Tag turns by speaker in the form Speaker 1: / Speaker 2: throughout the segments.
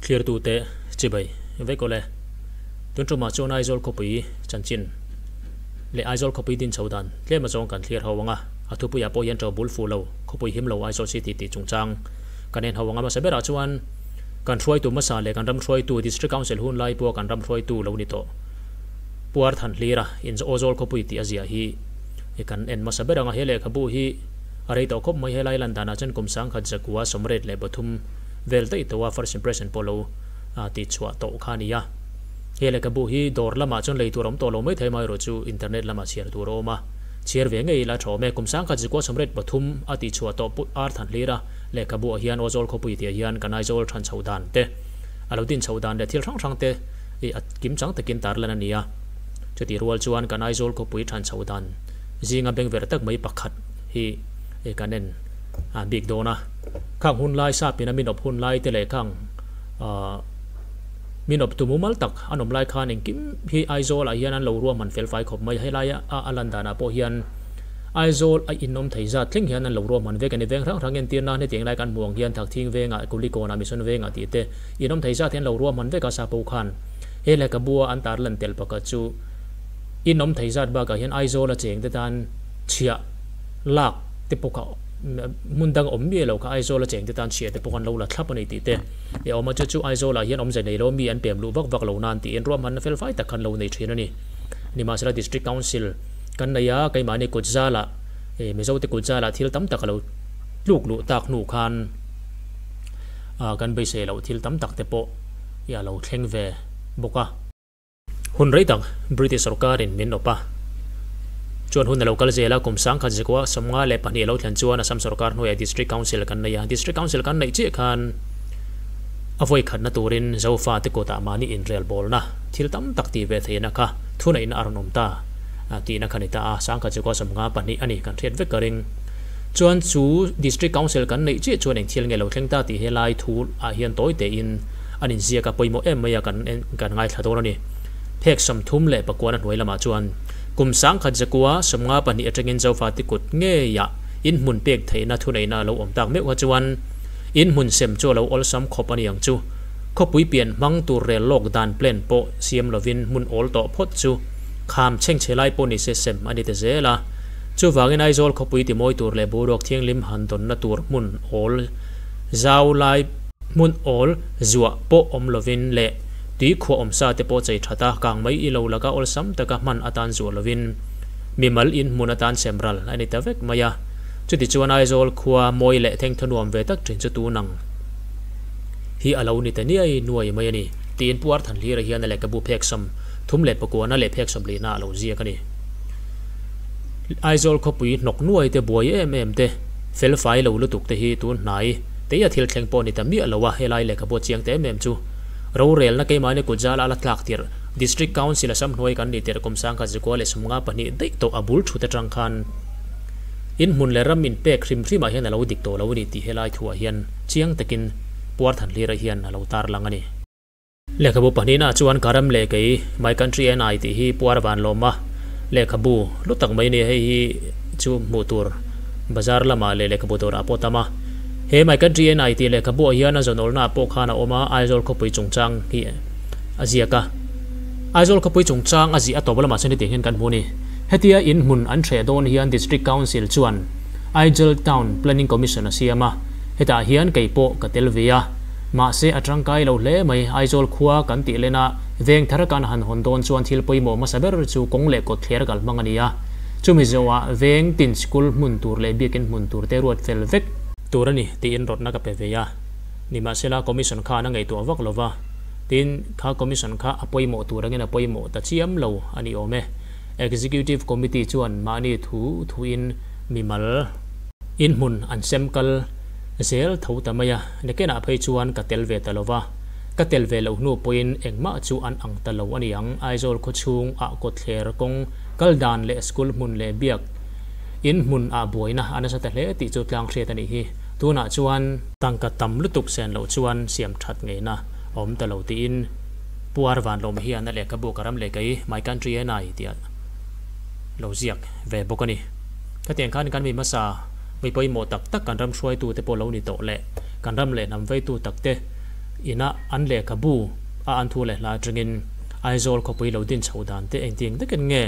Speaker 1: Thlirtute chibai vek awle. Tun tumah chuan Aizawl khawpui chanchin leh Aizawl khawpui din chho dan tlem azawng kan thlir ho ang a, a thupuiah pawh hian to bul fuh lo khawpui him lo Aizawl City tih chungchang kan en ho ang a. Hmasa berah chuan kan hruaitu hmasa leh kan ram hruaitu District Council hun lai pawha kan ram hruaitu lo ni tawh Puar Thanhlira in Awzawl khawpui tih a ziah hi kan en hmasa ber ang a. He lehkhabu hi a rei tawh khawp mai, helai lan danah chuan kum 1983 vel daih tawh a first impression pawh lo tih chhuah tawh kha a ni a. He lehkhabu hi dawr lamah chuan lei tur a awm tawh lo mai thei amaherawh chu internet lamah chhiar tur a awm a, chhiar ve ngei ila tha awm e. Kum 1983 a tih chhuah tawh Pu Ar Thanhlira lehkhabu ah hian Awzawl khawpui tih ah hian kan Aizawl than chhoh dan te, a lo din chhoh dan leh thil hrang hrang te i a kimchang takin tarlan a ni a. Chutih rual chuan kan Aizawl khawpui than chhoh dan zinga bengver tak mai pakhat hi kan en bik dawn a. Khang hun lai sapin a min awp hun lai te leh khang min awp tu mumal tak an awm lai khan engkim hi Aizawl ah hian an lo ruahman fel fai khawp mai. Helai a a lan danah pawh hian Aizawl a inawm thei zat thleng hian an lo ruahman vek a ni. Veng hrang hrang entir nan hetiang lai kan hmuh ang hian Thakthing vengah, Kulikawnah, Mission vengah tih te inawm thei zat hi an lo ruahman vek a. Sapo khan he lehkhabu a an tar lan tel pakhat chu inawm thei zat bakah hian Aizawl a cheng te tan chhiah lak te pawh kha hmun dang awm miah lo kha Aizawl a cheng te tan chhiah te pawh khan lo la thlap a ni tih te leh awm a, chu chu Aizawl ah hian awmze nei lo mi an pem luh vak vak lo nan tiin ruahmanna fel fai tak khan lo nei thin a ni. Nimahsela District Council kan nei a, keimahni kut zalah eh Mizo te kut zalah thil tam tak a lo tluk luh tak hnu khan ah kan beisei loh thil tam tak te pawh hi a lo thleng ve bawk a. Hun rei tak British sorkarin min awp a, chuan hun a lo kal zel a, kum 1952 a lo thlen chuan Assam sorkar hnuaiah District Council kan nei a, District Council kan neih chiah khan a vawi khatna turin Zofa te kutah mahni inrelbawlna thil tam tak tih ve theihna kha thuneihna a rawn awm ta tihna kha ni ta a, 1952 a ni kan hriat vek ka ring. Chuan chu District Council kan neih chiah chuan eng thil nge lo thleng ta tih helai thu ah hian tawi tein An inziak a pawimawh em mai a kan kan ngaithla dawn a ni. Phek 39 a hnuai lamah chuan kum 1952 atangin Zofate kut ngeiah inhmun pek theihna thuneihna a lo awm tak meuh kha chuan inhmun sem chu a lo awlsam khawp a ni ang chu. Khawpui pian hmang tur rel lawk dan plan pawh siam lovin hmun awl tawh phawt chu kham chhengchhe lai pawh nise sem a ni ta zel a. Chuvangin Aizawl khawpui timawi tur leh boruak thianghlim han dawnna tur hmun awl zau lai Hmun awl zuah pawh awm lovin leh tui khuah awm sa te pawh chei that a, kang mai i lo laka awlsam taka hman atan zuah lovin mimal in hmun atan sem ral a ni ta vek mai a. Chutichuan Aizawl khua mawi leh thengthaw nuam ve tak thin chu tunang hi a lo ni ta niai nuai mai a ni, tiin Pu Arthanhlira hian a lehkhabu phek 39 na leh phek 40 a lo ziak a ni. Aizawl khawpui hnawk nuai te buai em em te, felfai lo lutuk te hi tun hnai Tei a thil thleng pawh ni ta miah lo a, helai lehkhabu chiang ta em em chu. Rorelna keimahni kut zala a la tlak tirh, District Council a sam hnuai kan ni tirh kum 1952 daih tawh a bul thut atang khan in hmun leh ram in pek hrim hrimah hian a lo dik tawh lo a ni tih helai thuah hian chiang takin Puarthanhlira hian a lo tarlang a ni. Lehkhabu pahnihna chuan ka ram leh kei, My Country and I tih hi puar van lawma lehkhabu hlu tak mai a ni. Hei hi chu hmuh tur bazar lamah leh lehkhabu dawrah pawh tam a. He My Country and I tih lehkhabuah hian a zawnawlnaah pawh khan a awm a, Aizawl khawpui chungchang hi a ziak a. Aizawl khawpui chungchang a ziah a tawp lamah chuan hetiang hian kan hmu a ni. Hetia in hmun an hreh dawn hian District Council chuan Aizawl Town Planning Commission a siam a, hetah hian kei pawh ka tel ve a. Mahse, a tangkai lo hle mai. Aizawl khua kan tih len a, veng thar kan han hawn dawn chuan thil pawimawh hmasa ber chu kawng leh kawt thler kal hmang a ni a. Chumi zawhah veng tin school hmun tur leh biakin hmun tur te ruat fel vek tur a ni tiin rawtna ka pe ve a. Nimahsela, Commission khan a ngaihtuah vak lo va, tin, kha Commission kha a pawimawh tur angin a pawimawh ta chiam lo a ni awm e. Executive Committee chuan mahni thu thuin mimal inhmun an sem kal zel tho ta mai a, Nekenah phei chuan ka tel ve ta lo va, ka tel ve loh hnu pawhin engmah chu an ang ta lo a ni ang. Aizawl khawchhung ah kawtthler kawng kal dan leh school hmun leh biak in hmun ah buaina a nasa ta hle tih chu tlang hriat a nih hi. Tunah chuan tangka tam lutuk sen loh chuan siam that ngeina a awm ta lo tiin Pu Arvanlawm hian a lehkhabu ka ram leh kei, My Country and I, tih a lo ziak ve bawk a ni. Khatiang khan kan mi hmasa mi pawimawh tak tak kan ram hruaitute pawh lo ni tawh leh kan ram leh hnam veitu takte Ina an lehkhabu a an thu leh hla atangin Aizawl khawpui lo din chho dan te engtiang takin nge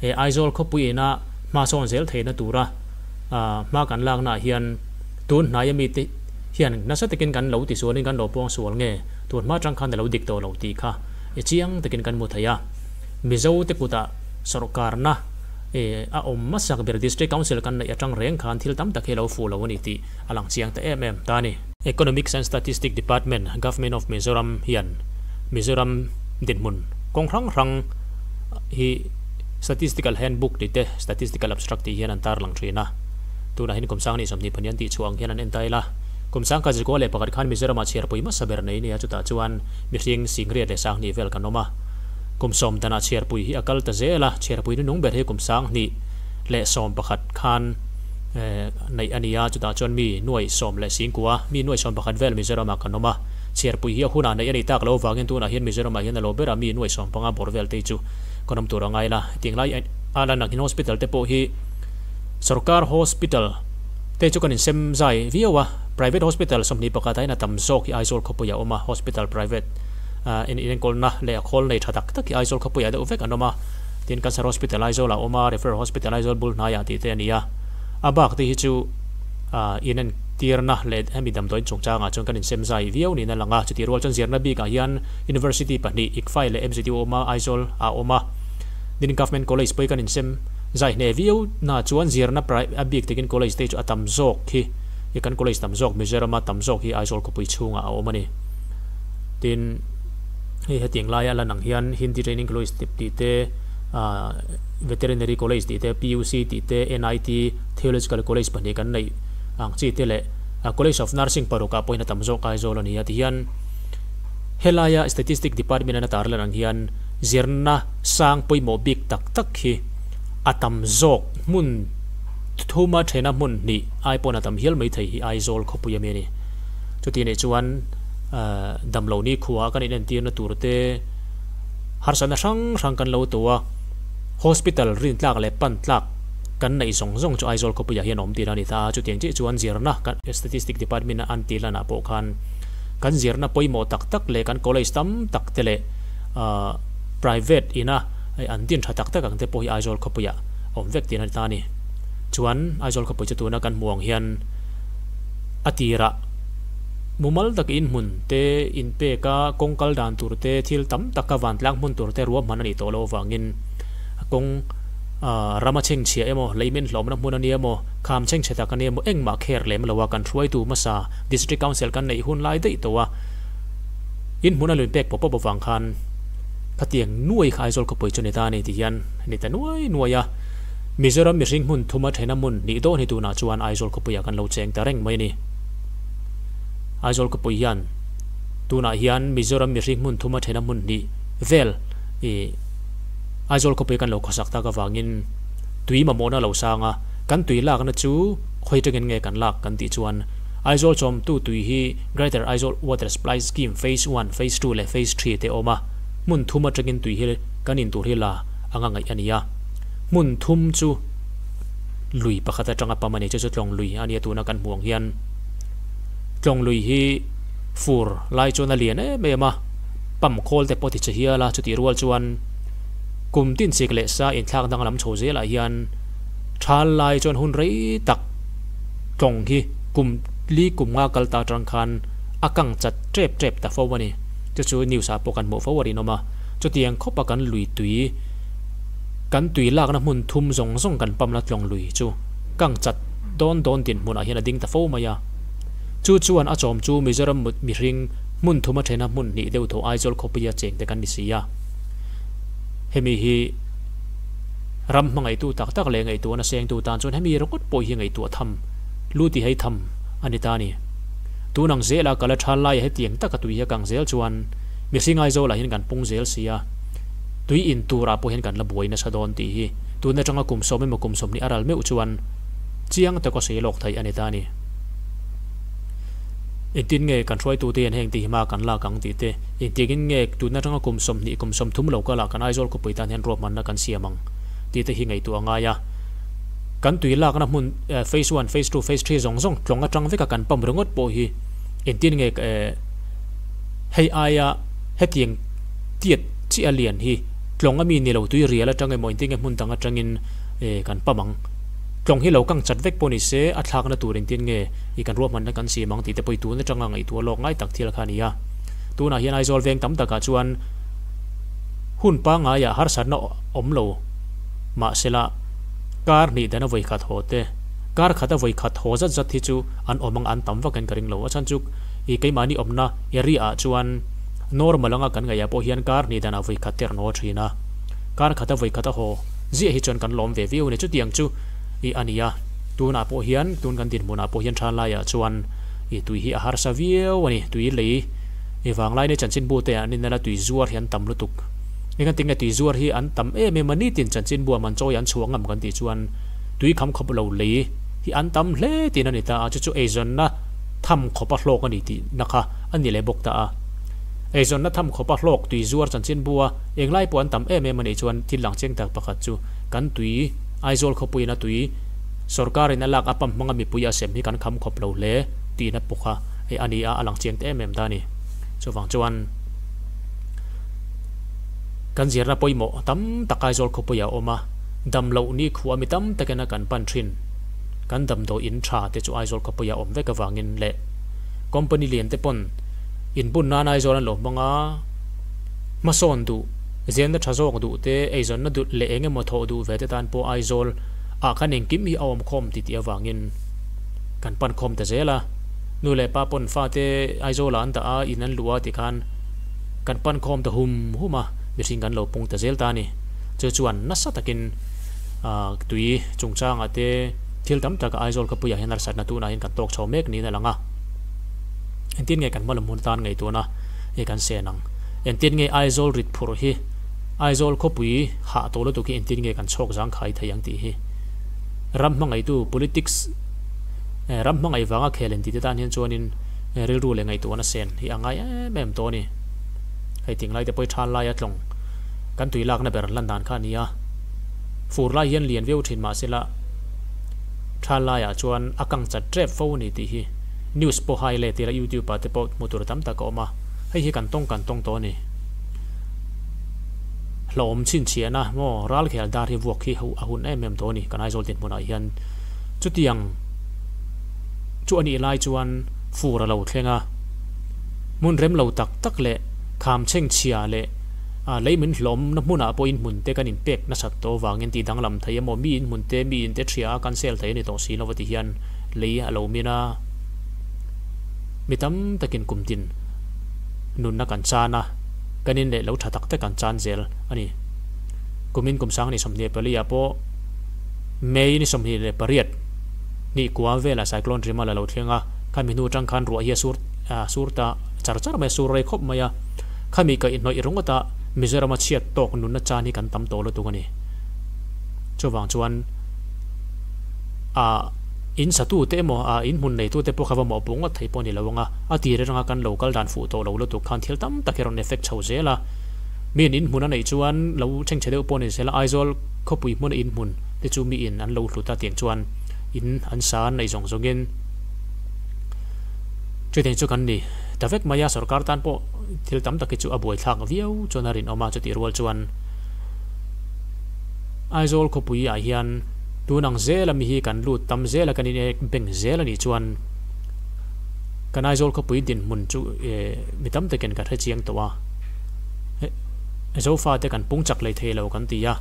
Speaker 1: he Aizawl khawpui ina hma sawn zel theihna tura hma kan laknaah hian tun hnaia mite hian nasa takin kan lo tisualin kan lo puang sual nge tun hma atang khan a lo dik tawh lo tih kha i chiang takin kan hmu thei a. Mizo te kutah sawrkarna a awm hmasak ber District Council kan neih atang reng khan thil tam tak hi a lo fuh lo a ni tih a lang chiang ta em em ta a ni. Economics and Statistic Department, Government of Mizoram hian Mizoram dinhmun kawng hrang hrang hi Statistical Handbook tih te, Statistical Abstract tih hian an tarlang thin a. Tunah hian kum sang ni 20 pahnih an tih chhuah ang hian an en ta ila. Kum sang kha 21 khan Mizoramah chhiarpui hmasa ber nei nia chutah chuan mihring singriat leh sanghnih vel kan awm a. Kum sawm danah chhiarpui hi a kal ta zel a, chhiarpui nunung ber hi kum 2011 khan neih a ni a, chutah chuan mi nuai sawm leh singkua, mi nuai sawm pakhat vel Mizoramah kan awm a, chhiarpui hi a hunah neih a ni tak lo avangin tunah hian Mizoramah hian a lo ber a, mi nuai sawm panga bawr vel te hi chu kan awm tur a ngai la. Hetiang lai a lan ang hian hospital te pawh hi sorkar hospital te chu kan insem zai viau a, private hospital 21 ah hian a tam zawk hi Aizawl khawpuiah a awm a, hospital private inenkawlna leh a khawl nei tha tak tak hi Aizawl khawpuiah deuh vek an awm a. Tin, Cancer Hospital Aizawl ah awm a, Referral Hospital Aizawl bul hnaiah tih te a ni a. A bak te hi chu inentirna leh hemi damdawiin chungchangah chuan kan insem zai viau niin a lang a. Chutih rual chuan zirna bikah hian University pahnih ICFAI leh MZU a awm a, Aizawl ah awm a. Tin, Government College pawh hi kan insem zai hneh viau na chuan zirna a bik takin college te hi chu a tam zawk hi i kan college tam zawk Mizoram a tam zawk hi Aizawl khawpui chhungah a awm a ni. Tin. Hei hetiang laia lan ang hian Hindi Training College tih te, Veterinary College tih te, PUC tih te, NIT, Theological College pahnih kan neih ang chi te leh College of Nursing parukah pawhin a tam zawk Aizawl a ni a ti hian helaia Statistic Department an a tar lan ang hian zirna sang pawimawh bik tak tak hi a tam zawk hmun thuma thena hmun hnih ai pawn a tam hial maithei hi Aizawl khawpui ami a ni. Chuti nih chuan Damlo ni khua kan inentirna tur te harsatna hrang hrang kan lo tu a, hospital rintlak leh pantlak kan neih zawng zawng chu Aizawl khawpuiah hian awm tir a ni ta a, chutiang chiah chuan zirna kan Statistic Department a an tih lanah pawh khan kan zirna pawimawh tak tak leh kan college tam tak te leh private ina an din tha tak tak ang te pawh hi Aizawl khawpuiah awm vek tir a ni ta a ni. Chuan Aizawl khawpui chu tuna kan hmuh ang hian a tirah Mumal tak inhmun te, inpek a, kawng kal dan tur te, thil tam taka vantlang hmun tur te ruahman a nih tawh loh avangin kawng rama chhengchhia emaw, leimin hlawmna hmun a ni emaw, kham chhengchhe tak a ni emaw engmah kher lem lo a, kan hruaitu hmasa District Council kan neih hun lai daih tawh a, inhmun a lui pek pawp pawp avang khan khatiang nuai kha Aizawl khawpui chu ni ta a ni ti hian a ni ta nuai nuai a. Mizoram mihring hmun thuma thena hmun hnih dawn hi tunah chuan Aizawl khawpuiah kan lo cheng ta reng mai a ni. Aizawl khawpui hian tunah hian Mizoram mihring hmun thuma thena hmun hnih vel ih Aizawl khawpui kan lo khawsak tak avangin tui mamawhna a lo sang a, kan tui lakna chu khawi atangin nge kan lak kan tih chuan Aizawl chawmtu tui hi Greater Aizawl Water Supply Scheme Phase One, Phase Two leh Phase Three te a awm a, hmun thum atangin tui hi kan in tur hi la anga ngaih a ni a, hmun thum chu lui pakhat atanga pam a ni, chu chu tlawng lui a nia tuna kan hmuh ang hian. Tlawng lui hi fur lai chuan a lian em em a, pump khawl te pawh ti che hial a, chutih rual chuan kum tin chik leh sa inthlak danglam chho zelah hian thal lai chuan hun rei tak tlawng hi kum li kum nga kal ta atang khan a kang chat tep tep ta fo a ni. Chu chu news ah pawh kan hmuh fo a rinawm a, chutiang khawp a kan lui tui kan tui lakna hmun thum zawng zawng kan pump na tlawng lui chu kang chat dawn dawn dinhmunah hian a ding ta fo mai a. Chu chuan a chawm chu Mizoram mihring hmun thuma thena hmun hnih deuh thaw Aizawl khawpuia cheng te kan ni si a. Hemi hi ram hmangaihtu tak tak leh ngaihtuahna sengtu tan chuan hemi ringawt pawh hi ngaihtuah tham, lu ti hei tham a ni ta a ni. Tun ang zela kala tha laia hetiang taka tui hi a kang zel chuan mihring Aizawlah hian kan pung zel si a. Tui in turah pawh hian kan la buai nasa dawn tih hi tun atanga kum sawm emaw kum 20 a ral meuh chuan Chiang taka sawi lawk theih a ni ta a ni. Engtin nge kan hruaitute hian heng tih hi hma kan lak ang tih te, engtiangin nge tun atanga kum 20 kum 30 lo kal ah kan Aizawl khawpui tan hian ruahmanna kan siam ang tih te hi ngaihtuah a ngai a. Kan tui lakna hmun phase one, phase two, phase three zawng zawng tlawng atang veka kan pump ringawt pawh hi engtin nge Hei aia hetiang tiat chiah a lian hi tlawng ami ni lo tui rial atang emaw engtin nge hmun dang atangin kan pam ang. Tlawng hi lo kang chat vek pawh ni se a thlakna tur engtin nge i kan ruahmanna kan siam ang tih te pawh i tun atanga ngaihtuah lawk ngai tak thil kha a ni a. Tunah hian Aizawl veng tam takah chuan hun pangaiah harsatna awm lo mahsela kar hnih dana vawi khat haw te, kar khata vawi khat haw zat zat hi chu an awm ang an tam vakin ka ring lo. A chhan chu i keimahni awmna area ah chuan normal anga kan ngaihah pawh hian kar hnih danah vawi khat te rawn haw thin a, kar khata vawi khat a haw ziah hi chuan kan lawm ve viau a ni. Chutiang chu i a ni a, tunah pawh hian tun kan dinhmunah pawh hian than laiah chuan i tui hi a harsa viau a ni. Tui lei i vanglai nei chanchinbu te ah an inel a, tui zuar hi an tam lutuk. Engati nge tui zuar hi an tam em em a, nitin chanchinbu ah man chawi an chhuah ngam kan tih chuan tui kham khawp lo lei hi an tam hle tiin a ni ta a, chu chu eizawnna tham khawpa hlawk a ni tih na kha a ni leh bawk ta a. Eizawnna tham khawpa hlawk tui zuar chanchinbua englai pawh an tam em em a nih chuan thil lang cheng tak pakhat chu kan tui Aizawl khawpuiin a tui sawrkarin a lak a pump hmanga mipui a sem hi kan kham khawp lo hle tihna pawh kha hei a ni a, a lang chiang ta em em ta a ni. Chuvang chuan kan zirna pawimawh tam tak Aizawl khawpuiah a awm a, dam loh ni khuah mi tam takin a kan pan thin. Kan damdawi in tha te chu Aizawl khawpuia awm vek avangin leh company lian te pawn inbun nan Aizawl an lo hmang a, hmasawn duh, zelna tha zawk duh te, eizawnna duh leh eng emaw thawh duh ve te tan pawh Aizawl ah khan engkim hi a awm khawm ti tih avangin kan pan khawm ta zel a. Nu leh pa pawn fate Aizawl ah an dah a, in an luh a ti khan kan pan khawm ta hum hum a, mihring kan lo pung ta zel ta a ni. Chu chuan nasa takin tui chungchangah te thil tam taka Aizawl khawpuiah hian harsatna tunah hian kan tawk chho mek niin a lang a. Engtin nge kan hmalam hun atan ngaihtuahna hi kan sen ang? Engtin nge Aizawl rit phurh hi Aizawl khawpui hah tawh lutuk hi engtin nge kan chhawk zangkhai thei ang tih hi ram hmangaihtu politics ram hmangaih vanga khel inti te tan hian chuanin rilru leh ngaihtuahna sen hi a ngai em em tawh a ni. Hei tinglai te pawh hi than laia tlawng kan tui lakna ber lan dan kha a ni a. Fur lai hian lian viau thin mahse la tha laiah chuan a kang chat tep fo a ni tih hi news pawh hai let ila youtube ah te pawh hmuh tur tam tak a awm a, hei hi kan tawng kan tawng tawh a ni. Hlauhawm chhinchhiahna maw ral khel dar hi vuak hi a hun em em tawh a ni kan Aizawl dinhmunah hian chutiang chu a nih lai chuan fur a lo thleng a, hmun rem lo tak tak leh kham chhengchhia leh A lei min hlawmna hmunah pawh inhmun te kan inpek nasat tawh avangin tih danglam thei emaw mi inhmun te mi in te ṭhia a kan sel thei a ni tawh si lova ti hian lei a lo min a, mi tam takin kum tin nunna kan chan a, kan in leh lo ṭha tak te kan chan zel a ni. Kumin kum 2024 ah pawh May ni 28 ni kua velah Cyclone Remal a lo thleng a, khami hnu aṭang khan ruah hi a sur sur ta char char mai a, sur rei khawp mai a. Khami ka inhnawih ringawt a, Mizorama chhiat tawk nunna chan hi kan tam tawh lutuk a ni. Chuvang chuan a in satute emaw a in hmun neitute pawh kha va mawhpuh ngawt thei pawh a ni lo ang a, a tir atanga kan lo kal dan fuh tawh lo lutuk khan thil tam tak hi rawn effect chho zel a. Miin in hmun a neih chuan lo chhengchhe deuh pawh a ni zel a, Aizawl khawpui hmuna in hmun te chu miin an lo hlut a tiang chuan in an sa an neih zawng zawngin chutiang chu kan ni ta vek mai a, sorkar tan pawh thil tam tak hi chu a buaithlak viau chuan a rinawm a, chutih rual chuan Aizawl khawpui ah hian tun ang zel ami hi kan lut tam zel a, kan in ek beng zel a nih chuan kan Aizawl khawpui dinhmun chu mi tam takin ka hre chiang tawh a, Zofa te kan pung chak lei thei lo kan ti a,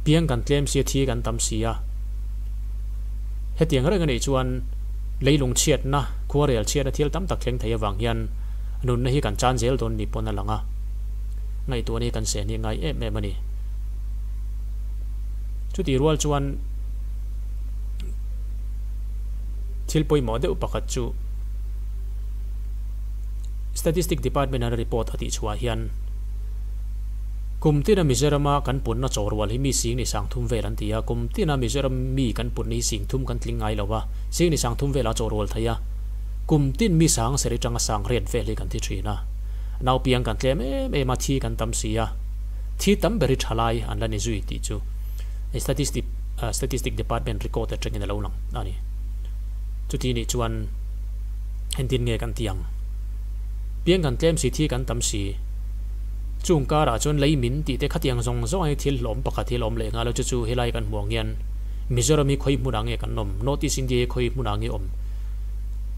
Speaker 1: piang kan tlem si a, thi kan tam si a, hetiang reng a nih chuan leilung chhiatna Khuarel chhiatna thil tam tak thleng thei avang hian nunna hi kan chan zel dawn ni pawn a lang a, ngaihtuahna hi kan sen hi ngai em em a ni. Chutih rual chuan thil pawimawh deuh pakhat chu Statistic Department an report a tih chhuah hian kum tina Mizorama kan punna chaw rual hi mi sing ni sang thum vel an ti a, kum tina Mizoram mi kan punna hi sing thum kan tling ngai lo a. Sing ni sang thum velah chaw rual thei a, kum tin mi sang seri tanga sang riat vel hi kan thi thin a. Naupiang kan tlem em em a, thi kan tam si a, thi tam ber hi tha lai an la ni zui tih chu statistic statistic department record atangin a lo lang a ni. Chuti nih chuan entin nge kan ti ang? Piang kan tlem si thi kan tam si. Chung karah chuan lei min tih te khatiang zawng zawng hi thil hlawm pakhat hi a awm leh nghal a, chu chu helai kan hmuh ang hian Mizoram hi khawi hmunah nge kan awm, North East India hi khawi hmunah nge awm?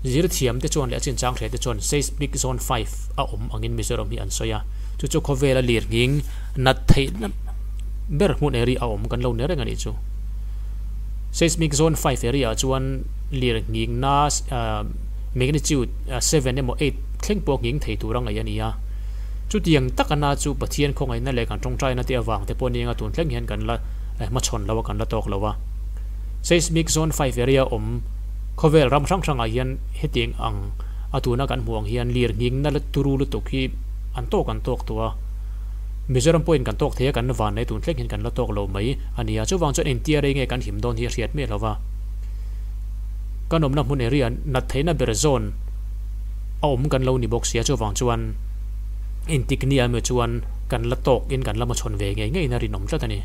Speaker 1: Zir thiam te chuan leh a chinchang hre te chuan Seismic Zone 5 a awm angin Mizoram hi an sawi a, chu chu khawvela lirnghing nat theihna ber hmun area a awm kan lo ni reng a nih chu. Seismic Zone 5 area ah chuan lirnghing na magnitude 7 emaw 8 thleng pawh nghing thei tur a ngaih a ni a. Chutiang taka na chu Pathian khawngaihna leh kan tawngtaina te avang te pawh nia tun thleng hian kan la hmachhawn lo a, kan la tawk lo a. Seismic Zone 5 area awm khawvel ram hrang hrangah hian hetiang ang a tuna kan hmuh ang hian lirnghingna la turu lutuk hi an tawk an tawk tawh a. Mizoram pawhin kan tawk thei a, kan van nei tun thleng hian kan la tawk lo mai a ni a. Chuvang chuan engtia rei nge kan him dawn hi a hriat miah lo va. Kan awmna hmun area nat theihna ber zawn a awm kan lo ni bawk sia, chuvang chuan engtik nia emaw chuan kan la tawk in kan la hmachhawn ve ngei ngei in a rinawm tlat a ni.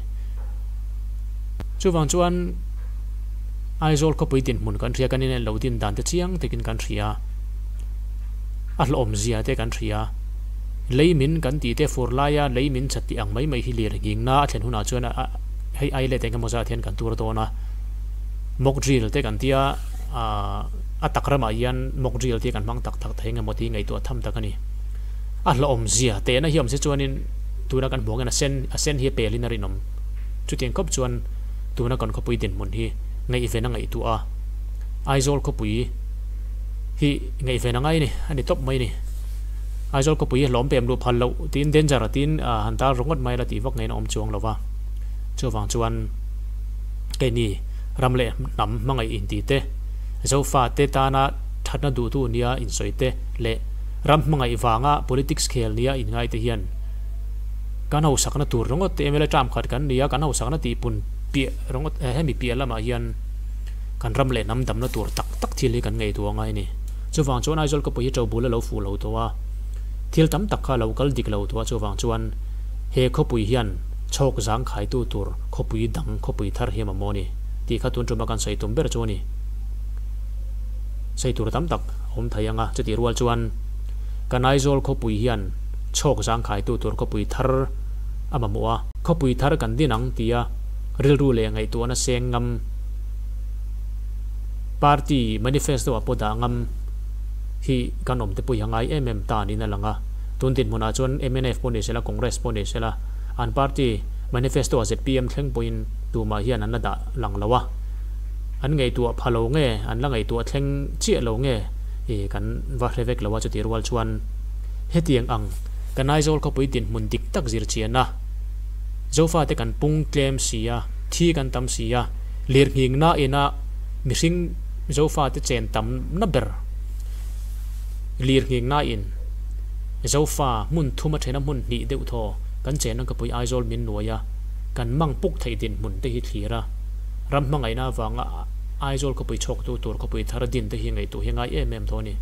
Speaker 1: Chuvang chuan Aizawl khawpui dinhmun kan hria, kan inen lo din dan te chiang takin kan hria, a hlawhawm zia te kan hria, lei min kan tih te fur laia lei min chat tih ang mai mai hi lir nghingna a thlen hunah chuan hei ai let engemaw zat hian kan tur dawn a, mock drill te kan tia a tak ramah hian mock drill te kan hmang tak tak thei engemaw tih ngaihtuah tham tak a ni. A hlawhawm zia tehna hi awm se chuanin tuna kan hmuh angin a sen a sen hi a pelin a rinawm. Chutiang khawp chuan tuna kan khawpui dinhmun hi ngaihven a ngaihtuah a, Aizawl khawpui hi ngaihven a ngai a ni, a ni tawp mai a ni. Aizawl khawpui hi hlawm pem luh phal loh tiin danger tiin han tar ringawt mai la tih vak ngeiin a awm chuang lo va. Chuvang chuan keini ram leh hnam hmangaih inti te, Zofate tana thatna duhtu nia insawi te leh ram hmangaih vanga politics khel nia inngai te hian kan hausakna tur ringawt te mla term khat kan ni a, kan hausakna tih pun piah ringawt hemi piah lamah hian kan ram leh hnam damna tur tak tak thil hi kan ngaihtuah ngai a ni. Chuvang chuan Aizawl khawpui hi ṭobul a lo fuh lo tawh a, thil tam tak kha a lo kal dik lo tawh a, chuvang chuan he khawpui hian chhawk zang khaitu tur khawpui dang khawpui thar hi a mamawh a ni tih kha tun ṭuma kan sawi tum ber chu a ni. Sawi tur tam tak a awm thei ang a, chutih rual chuan kan Aizawl khawpui hian chhawk zangkhaitu tur khawpui thar a mamawh a, khawpui thar kan din ang tia rilru leh ngaihtuahna seng ngam party manifesto ah pawh dah ngam hi kan awm te pawh hi a ngai em em ta niin a lang a, tun dinhmunah chuan mnf pawh ni sela Congress pawh ni sela an party manifesto ah zpm thleng pawhin tumah hian an la dah lang lo a. An ngaihtuah pha lo nge, an la ngaihtuah thleng chiah lo nge i kan va hre vek lo a, chutih rual chuan hetiang ang kan Aizawl khawpui dinhmun dik tak zir chian a, Zofate kan pung tlem si a, thi kan tam si a, lirnghingna ina mihring Zofate chen tam na ber lirnghingna in Zofa hmun thum a thena hmun hnih deuh thaw kan chenna khawpui Aizawl min nuai a, kan mang puk theih dinhmun te hi thlir a. Ram hmangaihna avanga Aizawl khawpui chhawktu tur khawpui thar din te hi ngaihtuah hi a ngai em em tawh a ni.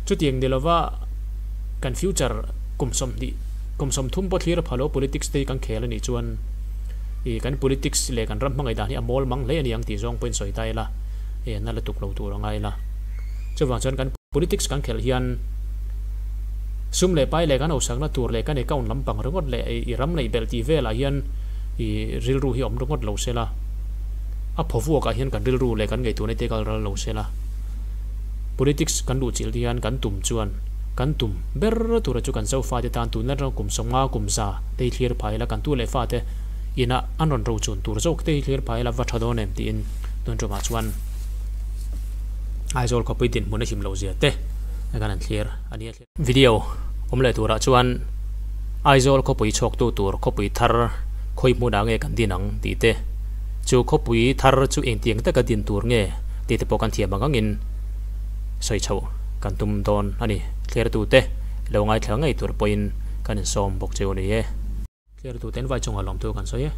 Speaker 1: Chutiang ni lova kan future kum 20, kum 30 pawh thlir a pha lo politics te hi kan khel a nih chuan ih kan politics leh kan ram hmangaih dan hi a mawl mang hle a ni ang tih zawng pawhin sawi ta ila ih na la tuk lo tur a ngai la. Chuvang chuan kan politics kan khelh hian sum leh pai leh kan hosakna tur leh kan account lampang ringawt leh ih ram neih belh tih velah hian I rilru hi awm ringawt lo se la, a phaw vuakah hian kan rilru leh kan ngaihtuahna te kal ral lo se la, politics kan luh chilh te hian kan tum chuan kan tum ber tura chu kan Zofate tan tun atanga kum 50 kum 100 te hi thlir phai ila, kan tu leh fate inah an rawn rochun tur zawk te hi thlir phai ila va tha dawn em tiin tun tumah chuan Aizawl khawpui dinhmun a him loh zia te kan han thlir a nia. Video awm leh turah chuan Aizawl khawpui chhuaktu tur khawpui thar khawi hmunah nge kan din ang tih te, chu khawpui thar chu engtiang taka din tur nge tih te pawh kan thiam ang angin sawi chhoh kan tum dawn a ni. Thlertute lo ngaithla ngei tur pawhin kan insawm bawk cheu a ni e. Thlertute an vai chungah lawmthu kan sawi e.